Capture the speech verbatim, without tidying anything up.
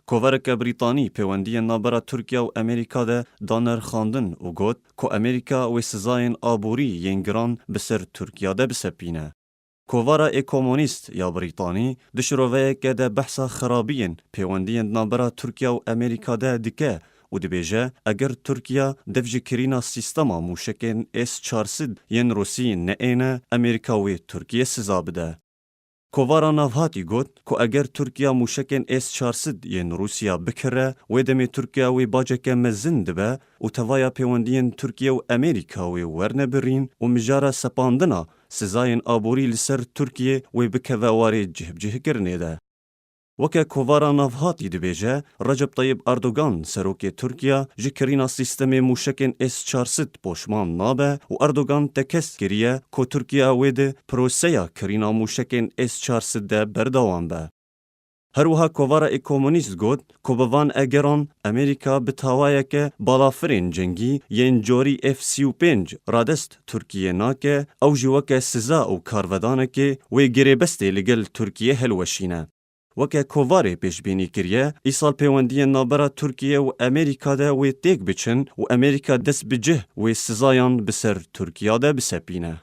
Kovareke Brîtanî pêwendiyên navbera Tirkiye û Amerîka de da nirxandin û got ku Amerîka wê sizayên aborî yên giran bi ser Tirkiye de bisepîne. Kovara Economist ya Brîtanî di şiroveyeke de behsa xirabiyên pêwendiyên di navbera Tirkiye û Amerîka de dike û dibêje, eger Tirkiye dev ji kirîna sîstema mûşekên S çar sed yên Rûsî neêne, Amerîka wê Tirkiye siza bide. Kovara Navhatî got ku eger Tirkiye mûşekên S çar sed yên Rûsya bikire, wê demê Tirkiye wê baceke mezin dibe û tevaya pêwendiyên Tirkiye û Amerîka wê werne birîn û mijara sepandina sizayên aborî li ser Tirkiye wê bikeve warê cihbicihkirinê de. Weke Kovara Navhatî dibêje, Recep Tayyip Erdogan, serokê Tirkiye, ji kirîna sîstemê mûşekên S çar sed poşman nabe û Erdogan tekez kiriye ku Tirkiye wê di proseya kirîna mûşekên S çar sed de berdewam be. Her wiha Kovara Economist got ku bi van egeran Amerîka bi tawayeke balafirên cengî yên corî F sî û pênc radest Tirkiyê nake, ew jî weke siza û karvedanekê wê girêbestê li gel Tirkiyê hilweşîne. Weke Kovarê pêşbînî kiriye, îsal pêwendiyên navbera Tirkiye û Amerîka de wê têk biçin û Amerîka dest bi cih wê sizayan bi ser Tirkiye de bisepîne.